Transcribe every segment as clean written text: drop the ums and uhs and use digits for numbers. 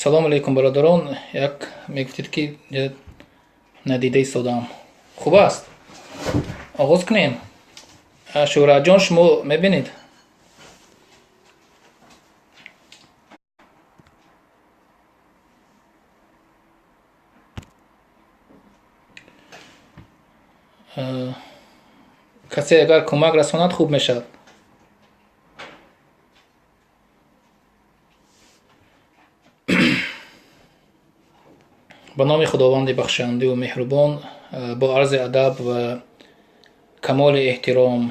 Салому алейкум, бародарон. Як мегуфтед, ки надида истодаам. Хуб аст, оғоз кунем. Шӯҳратҷон, шумо мебинед? Касе агар кӯмак расонад, хуб мешавад. Ба номи Худованди бахшандаву меҳрубон, бо арзи адаб ва камоли эҳтиром,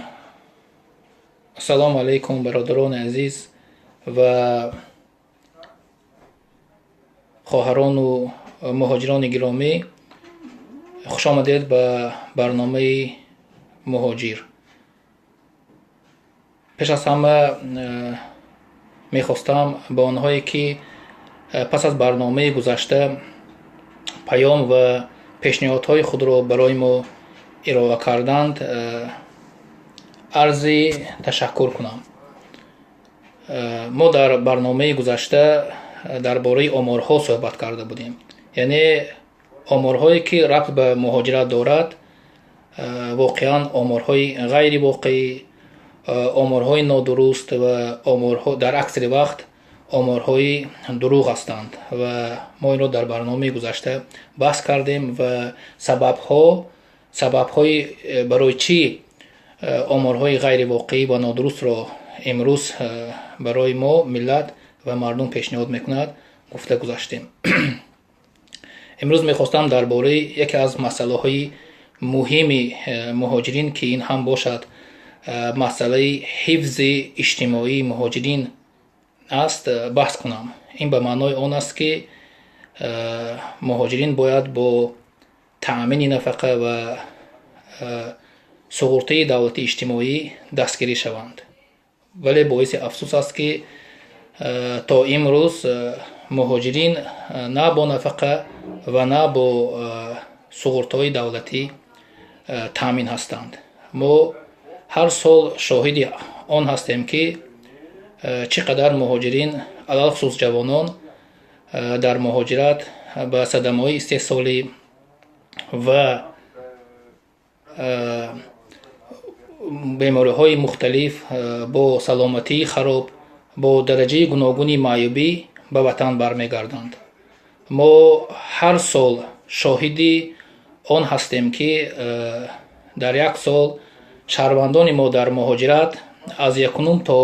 ассалому алайкум, бародарони азиз ва хоҳарону муҳоҷирони гиромӣ. Хушомадед ба барномаи Муҳоҷир. Пеш аз ҳама мехостам ба онҳое, ки пас аз барномаи гузашта паём ва пешниҳодҳои худро барои мо ироа карданд, арзи ташаккур кунам. Мо дар барномаи гузашта дар бораи оморҳо суҳбат карда будем, яъне оморҳое, ки рабт ба муҳоҷират дорад, воқеан оморҳои ғайривоқеӣ, оморҳои нодуруст ва оморҳо дар аксари вақт оморҳои дурӯғ ҳастанд. Ва мо инро дар барномаи гузашта баҳс кардем ва сабабҳои барои чӣ оморҳои ғайривоқеӣ ва нодурустро имрӯз барои мо миллат ва мардум пешниҳод мекунад, гуфта гузаштем. Имрӯз мехостам дар бораи яке аз масъалаҳои муҳими муҳоҷирин, ки ин ҳам бошад масъалаи ҳифзи иҷтимоии муҳоҷирин аст, баҳс кунам. Ин ба маънои он аст, ки муҳоҷирин бояд бо таъмини нафақа ва суғуртаи давлати иҷтимоӣ дастгирӣ шаванд. Вале боиси афсӯс аст, ки то имрӯз муҳоҷирин на бо нафақа ва на бо суғуртаҳои давлатӣ таъмин ҳастанд. Мо ҳар сол шоҳиди он ҳастем, ки чӣ қадар муҳоҷирин, алалхусус ҷавонон, дар муҳоҷират ба садамаҳои истеҳсолӣ ва бемориҳои мухталиф, бо саломатии хароб, бо дараҷаи гуногуни маъюбӣ ба ватан бармегарданд. Мо ҳар сол шоҳиди он ҳастем, ки дар як сол шаҳрвандони мо дар муҳоҷират аз 1,5 то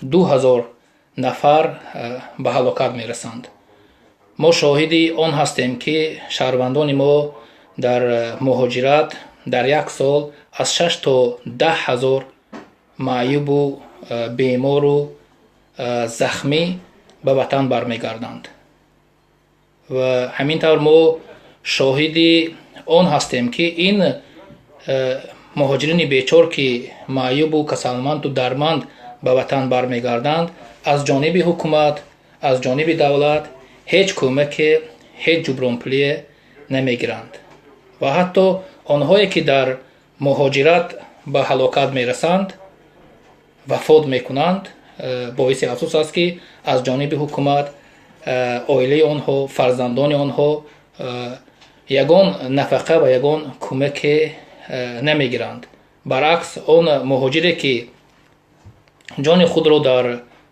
2000 нафар ба ҳалокат мерасанд. Мо шоҳиди он ҳастем, ки шаҳрвандони мо дар муҳоҷират дар як сол аз 6 то 10 000 маъюбу бемору захмӣ ба ватан бармегарданд. Ва ҳамин тавр мо шоҳиди он ҳастем, ки ин муҳоҷирини бечор, ки маъюбу касалманду дарманд ба ватан бармегарданд, аз ҷониби ҳукумат, аз ҷониби давлат ҳеҷ кӯмаке, ҳеҷ ҷубронпулие намегиранд. Ва ҳатто онҳое, ки дар муҳоҷират ба ҳалокат мерасанд, вафот мекунанд, боиси афсӯс аст, ки аз ҷониби ҳукумат, оилаи онҳо, фарзандони онҳо ягон нафақа ва ягон кӯмаке намегиранд. Баръакс, он муҳоҷире, ки ҷони худро дар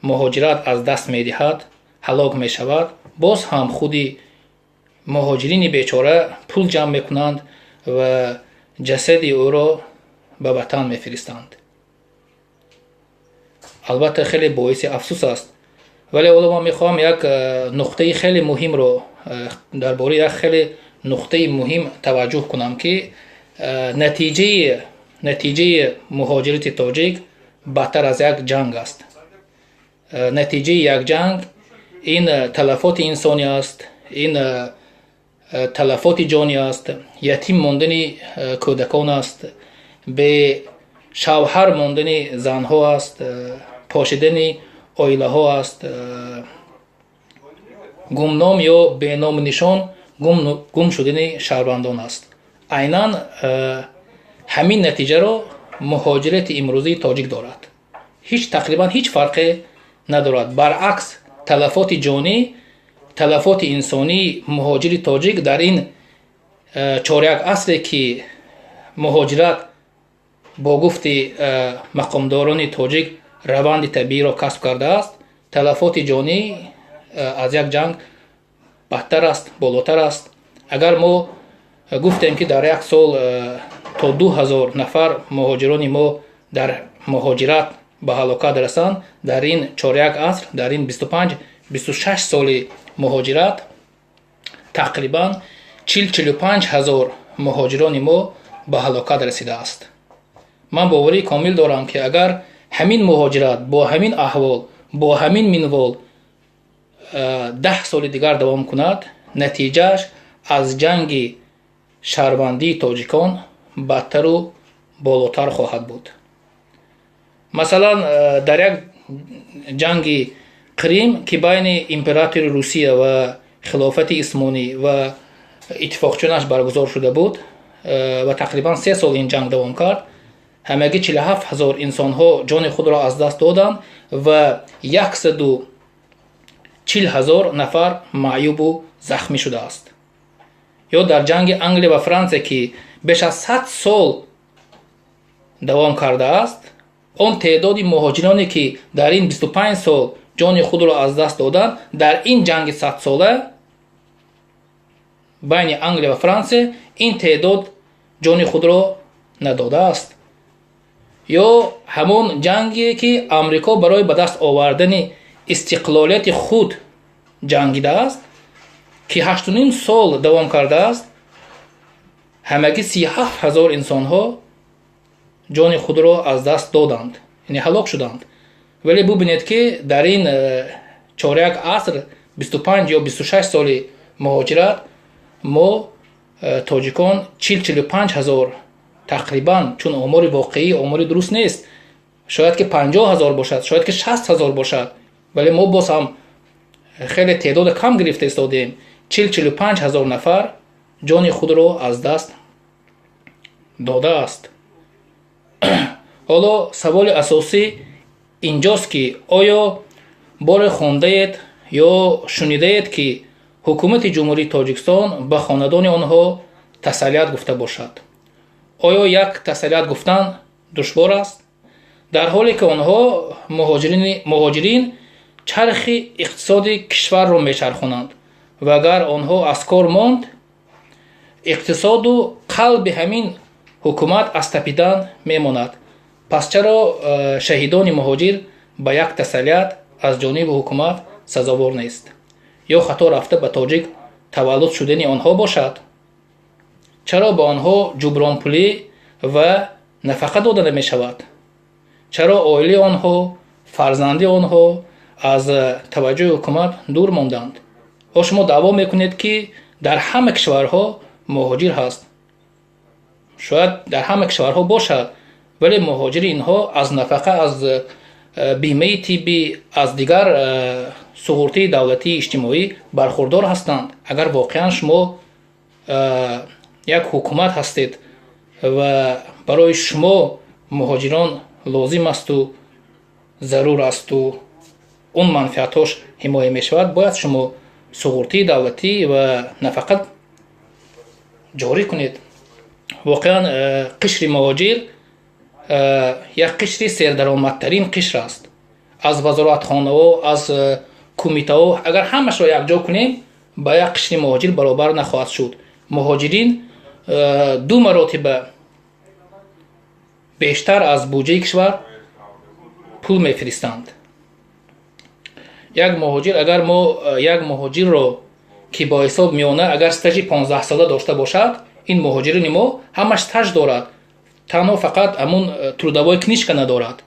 муҳоҷират аз даст медиҳад, ҳалок мешавад, боз ҳам худи муҳоҷирини бечора пул ҷамъ мекунанд ва ҷасади ӯро ба ватан мефиристанд. Албатта, хеле боиси афсӯс аст. Вале ҳоло ман мехоҳам як нуқтаи хеле муҳимро, дар бораи як хеле нуқтаи муҳим таваҷҷӯҳ кунам, ки натиҷаи муҳоҷирати тоҷик бадтар аз як ҷанг аст. Натиҷаи як ҷанг ин талафоти инсонӣ аст, ин талафоти ҷонӣ аст, ятим мондани кӯдакон аст, бе шавҳар мондани занҳо аст, пошидани оилаҳо аст, гумном ё беному нишон гум шудани шаҳрвандон аст. Айнан ҳамин натиҷаро муҳоҷирати имрӯзии тоҷик дорад. Ҳеҷ, тақрибан ҳеҷ фарқе надорад. Баръакс, талафоти ҷонӣ Талафоти инсонии муҳоҷири тоҷик дар ин чоряк асре, ки муҳоҷират бо гуфти мақомдорони тоҷик раванди табииро касб кардааст, талафоти ҷонӣ аз як ҷанг бадтар аст, болотар аст. Агар мо гуфтем, ки дар як сол то 2000 нафар муҳоҷирони мо дар муҳоҷират ба ҳалокат расанд, дар ин чоряк аср, дар ин 25 26 соли муҳоҷират тақрибан 40-45 ҳазор муҳоҷирони мо ба ҳалокат расидааст. Ман боварии комил дорам, ки агар ҳамин муҳоҷират бо ҳамин аҳвол, бо ҳамин минвол 10 соли дигар давом кунад, натиҷааш аз ҷанги шаҳрвандии тоҷикон бадтару болотар хоҳад буд. Масалан, дар як ҷанги Қрим, ки байни императори Русия ва Хилофати Исмонӣ ва иттифоқчиёнаш баргузор шуда буд ва тақрибан 3 сол ин ҷанг давом кард, ҳамагӣ 47 ҳазор инсонҳо ҷони худро аз даст доданд ва 140 ҳазор нафар маъюбу захмӣ шудааст. Ё дар ҷанги Англия ва Франсия, ки беш аз 100 сол давом кардааст, он теъдоди муҳоҷироне, ки дар ин 25 сол ҷони худро аз даст доданд, дар ин ҷанги садсола байни Англия ва Франсия ин теъдод ҷони худро надодааст. Ё ҳамон ҷанге, ки Амрико барои ба даст овардани истиқлолияти худ ҷангидааст, ки 8,5 сол давом кардааст, ҳамагӣ 37 ҳазор инсонҳо ҷони худро аз даст доданд, яъне ҳалок шуданд. Вале бубинед, ки дар ин чоряк аср, 25 ё 26 соли муҳоҷират, мо тоҷикон 40-45 ҳазор тақрибан, чун омори воқеӣ, омори дуруст нест, шояд ки 50 ҳазор бошад, шояд ки 60 ҳазор бошад, вале мо боз ҳам хеле теъдода кам гирифта истодем, 40-45 ҳазор нафар ҷони худро аз даст додааст. Ҳоло саволи асосӣ инҷост, ки оё боре хондаед ё шунидаед, ки ҳукумати Ҷумҳурии Тоҷикистон ба хонадони онҳо тасаллият гуфта бошад? Оё як тасаллият гуфтан душвор аст, дар ҳоле ки онҳо, муҳоҷирин, чархи иқтисоди кишварро мечархонанд ва агар онҳо аз кор монд, иқтисоду қалби ҳамин ҳукумат аз тапидан мемонад? Пас чаро шаҳидони муҳоҷир ба як тасаллият аз ҷониби ҳукумат сазовор нест? Ё хато рафта ба тоҷик таваллуд шудани онҳо бошад? Чаро ба онҳо ҷубронпулӣ ва нафақа дода намешавад? Чаро оилаи онҳо, фарзанди онҳо аз таваҷҷӯҳи ҳукумат дур монданд? О, шумо даъво мекунед, ки дар ҳама кишварҳо муҳоҷир ҳаст. Шояд дар ҳама кишварҳо бошад, вале муҳоҷири инҳо аз нафақа, аз бимаи тиббӣ, аз дигар суғуртаи давлатии иҷтимоӣ бархурдор ҳастанд. Агар воқеан шумо як ҳукумат ҳастед ва барои шумо муҳоҷирон лозим асту зарур асту он манфиатҳош ҳимоя мешавад, бояд шумо суғуртаи давлатӣ ва нафақа ҷорӣ кунед. Воқеан қишри муҳоҷир як қишри сердаромадтарин қишр аст. Аз вазоратхонаҳо, аз кумитаҳо агар ҳамашро якҷо кунем, ба як қишри муҳоҷир баробар нахоҳад шуд. Муҳоҷирин ду маротиба бештар аз буҷаи кишвар пул мефиристанд. Як муҳоҷир, агар мо як муҳоҷирро, ки бо ҳисоб миёна агар стажи 15сола дошта бошад, ин муҳоҷирони мо ҳамаш стаж дорад, танҳо фақат ҳамун трудовой книжка надорад.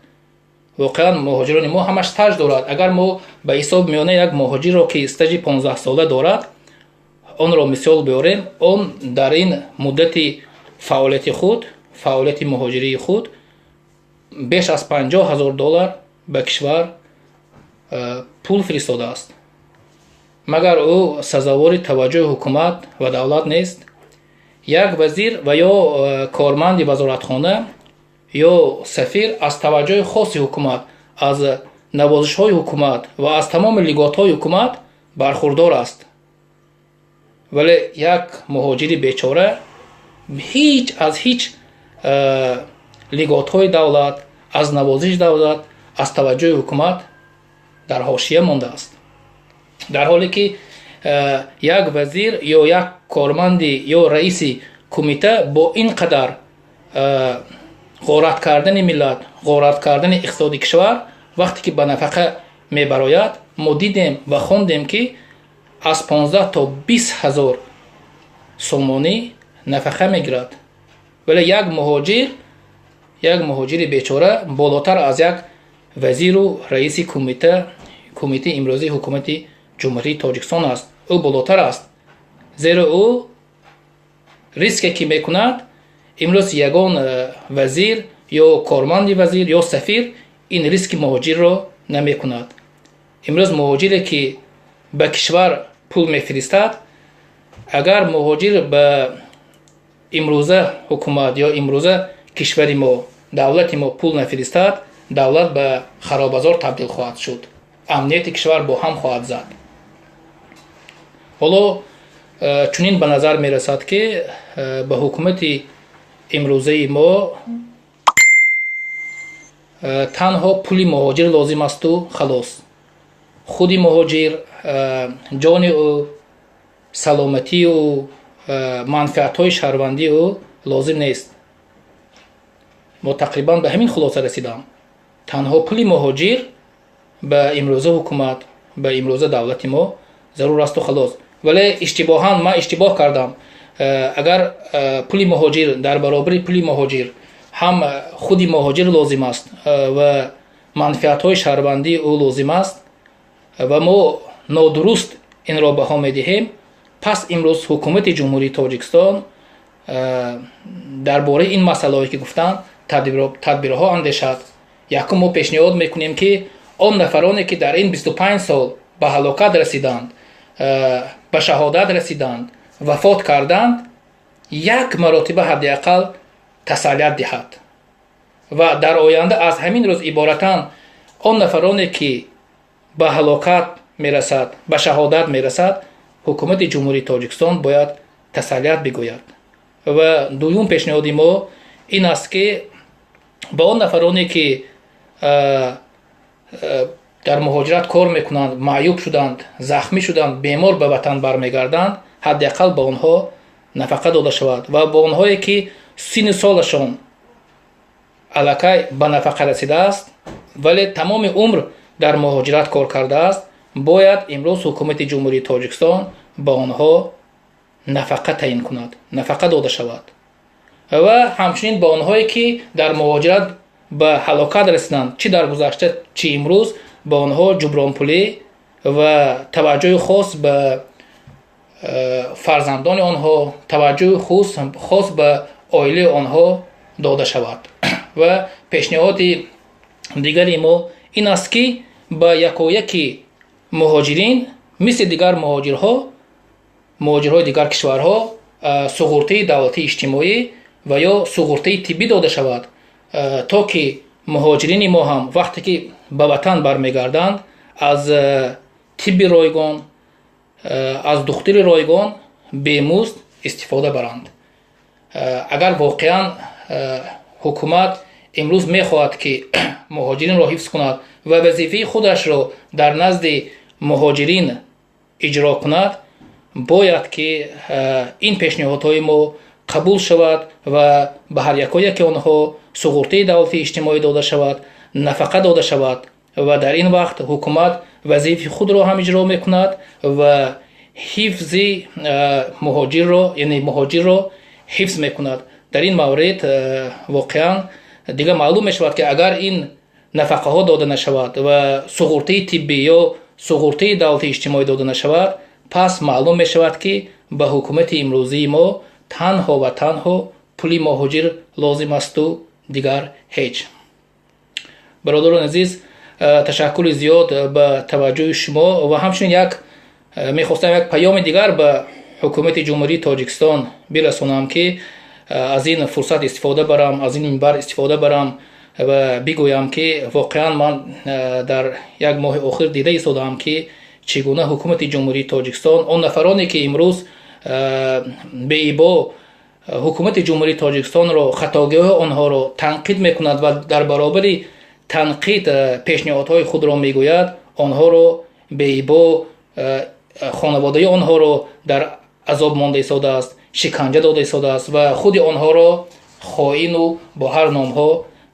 Воқеан муҳоҷирони мо ҳамаш стаж дорад. Агар мо ба ҳисоб миёна як муҳоҷирро, ки стажи 15сола дорад, онро мисол биёрем, он дар ин муддати фаъолияти худ, фаъолияти муҳоҷирии худ, беш аз 50 ҳазор доллар ба кишвар пул фиристодааст. Магар ӯ сазовори таваҷҷӯҳи ҳукумат ва давлат нест? Як вазир ва ё корманди вазоратхона ё сафир аз таваҷҷӯҳи хоси ҳукумат, аз навозишҳои ҳукумат ва аз тамоми льготҳои ҳукумат бархурдор аст, вале як муҳоҷири бечора ҳеҷ аз ҳеҷ льготҳои давлат, аз навозиши давлат, аз таваҷҷӯҳи ҳукумат дар ҳошия мондааст, дар ҳоле ки як вазир ё як корманди ё раиси кумита бо ин қадар ғорат кардани миллат, ғорат кардани иқтисоди кишвар, вақте ки ба нафақа мебарояд, мо дидем ва хондем, ки аз 15 то 20 ҳазор сомонӣ нафақа мегирад, вале як муҳоҷири бечора болотар аз як вазиру раиси кумитаи имрӯзии ҳукумати Ҷумҳурии Тоҷикистон аст. Ӯ болотар аст, зеро ӯ риске ки мекунад, имрӯз ягон вазир ё корманди вазир ё сафир ин риски муҳоҷирро намекунад. Имрӯз муҳоҷире ки ба кишвар пул мефиристад, агар муҳоҷир ба имрӯза ҳукумат ё имрӯза кишвари мо, давлати мо пул нафиристад, давлат ба харобазор табдил хоҳад шуд, амнияти кишвар бо ҳам хоҳад зад. Ҳоло чунин ба назар мерасад, ки ба ҳукумати имрӯзаи мо танҳо пули муҳоҷир лозим асту халос. Худи муҳоҷир, ҷони ӯ, саломатии ӯ, манфиатҳои шаҳрвандии ӯ лозим нест. Мо тақрибан ба ҳамин хулоса расидам: танҳо пули муҳоҷир ба имрӯза ҳукумат, ба имрӯза давлати мо зарур асту халос. Вале иштибоҳан ман иштибоҳ кардам. Агар пули муҳоҷир, дар баробари пули муҳоҷир ҳам худи муҳоҷир лозим аст ва манфиатҳои шаҳрвандии ӯ лозим аст ва мо нодуруст инро баҳо медиҳем, пас имрӯз ҳукумати Ҷумҳурии Тоҷикистон дар бораи ин масъалаҳое ки гуфтанд тадбирҳо андешад. Якум, мо пешниҳод мекунем, ки он нафароне ки дар ин 25 сол ба ҳалокат расиданд, ба шаҳодат расиданд, вафот карданд, як маротиба ҳадди ақал тасаллият диҳад ва дар оянда аз ҳамин рӯз иборатан он нафароне ки ба ҳалокат мерасад, ба шаҳодат мерасад, ҳукумати Ҷумҳурии Тоҷикистон бояд тасаллият бигӯяд. Ва дуюм пешниҳоди мо ин аст, ки ба он нафароне ки дар муҳоҷират кор мекунанд, маъюб шуданд, захмӣ шуданд, бемор ба ватан бармегарданд, ҳадди ақал ба онҳо нафақа дода шавад ва ба онҳое ки синну солашон аллакай ба нафақа расидааст, вале тамоми умр дар муҳоҷират кор кардааст, бояд имрӯз ҳукумати Ҷумҳурии Тоҷикистон ба онҳо нафақа таъин кунад, нафақа дода шавад. Ва ҳамчунин ба онҳое ки дар муҳоҷират ба ҳалокат расиданд, чӣ дар гузашта, чӣ имрӯз, ба онҳо ҷубронпулӣ ва таваҷҷӯҳи хос ба фарзандони онҳо, таваҷҷӯҳи хос ба оилаи онҳо дода шавад. Ва пешниҳоди дигари мо ин аст, ки ба якояки муҳоҷирин мисли дигар муҳоҷирҳо, муҳоҷирҳои дигар кишварҳо, суғуртаи давлатии иҷтимоӣ ва ё суғуртаи тиббӣ дода шавад, то ки муҳоҷирини мо ҳам вақте ки ба ватан бармегарданд, аз тибби ройгон, аз духтури ройгон бемузд истифода баранд. Агар воқеан ҳукумат имрӯз мехоҳад, ки муҳоҷиринро ҳифз кунад ва вазифаи худашро дар назди муҳоҷирин иҷро кунад, бояд ки ин пешниҳодҳои мо қабул шавад ва ба ҳар якояки онҳо суғуртаи давлатии иҷтимоӣ дода шавад, нафақа дода шавад. Ва дар ин вақт ҳукумат вазифаи худро ҳам иҷро мекунад ва ҳифзи муҳоҷирро, яъне муҳоҷирро ҳифз мекунад. Дар ин маврид воқеан дигар маълум мешавад, ки агар ин нафақаҳо дода нашавад ва суғуртаи тиббӣ ё суғуртаи давлатии иҷтимоӣ дода нашавад, пас маълум мешавад, ки ба ҳукумати имрӯзии мо танҳо ва танҳо пули муҳоҷир лозим асту дигар ҳеҷ. Бародарони азиз, ташаккури зиёд ба таваҷҷӯҳи шумо. Ва ҳамчунин як мехостам як паёми дигар ба ҳукумати Ҷумҳурии Тоҷикистон бирасонам, ки аз ин фурсат истифода барам, аз ин минбар истифода барам ва бигӯям, ки воқеан ман дар як моҳи охир дида истодаам, ки Чӣ гуна ҳукумати Ҷумҳурии Тоҷикистон, он нафароне, ки имрӯз беибо ҳукумати Ҷумҳурии Тоҷикистонро, хатогиҳои онҳоро танқид мекунад ва дар баробари танқид пешниҳодҳои худро мегӯяд, онҳоро беибо, хонаводаи онҳоро дар азоб монда истодааст, шиканҷа дода истодааст ва худи онҳоро хоину бо ҳар номҳо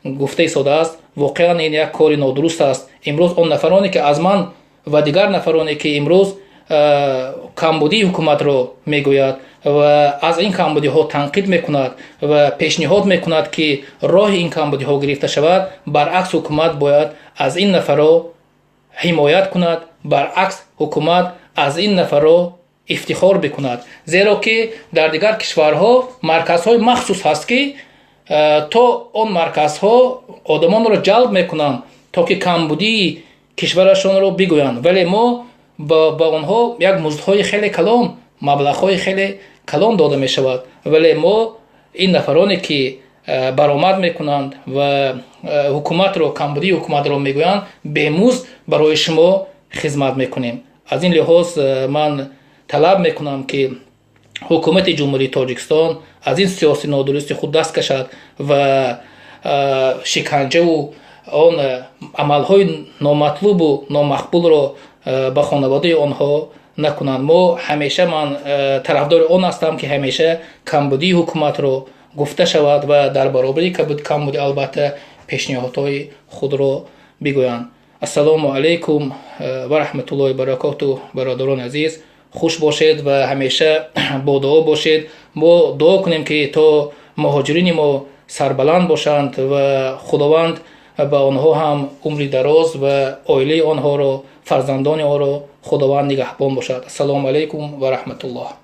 гуфта истодааст. Воқеан, ин як кори нодуруст аст. Имрӯз он нафароне, ки аз ман ва дигар нафароне, ки имрӯз камбудии ҳукуматро мегӯяд ва аз ин камбудиҳо танқид мекунад ва пешниҳод мекунад, ки роҳи ин камбудиҳо гирифта шавад, баръакс, ҳукумат бояд аз ин нафарро ҳимоят кунад, баръакс, ҳукумат аз ин нафарро ифтихор бикунад, зеро ки дар дигар кишварҳо марказҳои махсус ҳаст, ки то он марказҳо одамонро ҷалб мекунанд, то ки камбудии кишварашонро бигӯянд. Вале мо ба онҳо як муздҳои хеле калон, маблағҳои хеле калон дода мешавад, вале мо ин нафароне, ки баромад мекунанд ва ҳукуматро, камбудии ҳукуматро мегӯянд, бемузд барои шумо хизмат мекунем. Аз ин лиҳоз ман талаб мекунам, ки ҳукумати Ҷумҳурии Тоҷикистон аз ин сиёсати нодурусти худ даст кашад ва шиканҷаву он амалҳои номатлубу номақбулро ба хонаводаи онҳо накунанд. Мо ҳамеша, ман тарафдори он ҳастам, ки ҳамеша камбудии ҳукуматро гуфта шавад ва дар баробари камбудӣ, албатта, пешниҳодҳои худро бигӯянд. Ассалому алайкум ва раҳматуллоҳи баракоту. Бародарони азиз, хуш бошед ва ҳамеша бо дуо бошед. Мо дуо кунем, ки то муҳоҷирини мо сарбаланд бошанд ва Худованд ба онҳо ҳам умри дароз ва оилаи онҳоро, фарзандони онро Худованд нигаҳбон бошад. Ассалому алайкум ва раҳматуллоҳ.